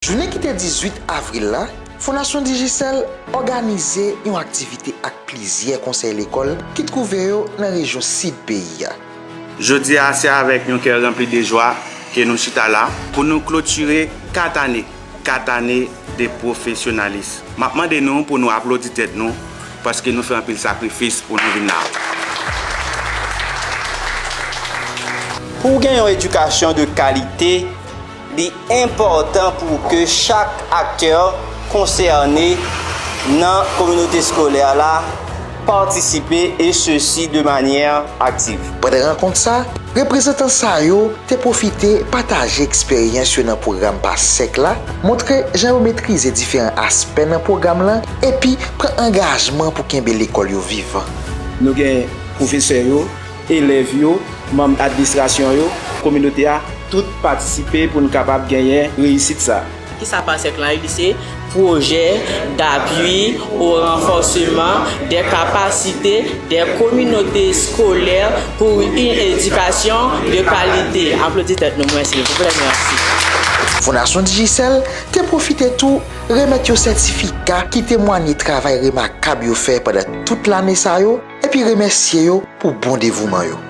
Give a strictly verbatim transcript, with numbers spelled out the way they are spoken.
Jounen ki te dizuit avril la, Fondasyon Digicel òganize yon aktivite ak plizyè konsèy lekòl ki twouve yo nan rejyon sid peyi a. Jodi a, se avèk yon kè ranpli de jwa ke nou chita la pou nou klotire kat ane, kat ane de pwofesyonalis. M ap mande nou pou nou aplodi tèt nou, paske nou fè anpil sakrifis pou nou vin la. Pou w gen yon edikasyon de kalite, li enpòtan pou ke chak aktè konsène nan kominote eskolè la patisipe, e sesi de manyè aktiv. Pandan rankont sa, reprezantan sa yo te pwofite pataje eksperyans yo nan pwogram PASEC la, montre jan yo metrize diferan aspè nan pwogram lan, epi pran angajman pou kenbe lekòl yo vivan. Nou gen pwofesè yo, elèv yo, manm administrasyon yo, kominote a, tout patisipe pou n kapab genyen reyisit sa. Kisa PASEC lan ye? Li se Projet d'appui au renforcement des capacités des communautés scolaires pour une éducation de qualité. Aplodi tèt nou, mwen, silvouplè, mèsi. Fondasyon Digicel te pwofite tou remèt yo sètifika ki temwanye travay remakab yo fè pandan tout lane sa yo, epi remèsye yo pou bon devouman yo.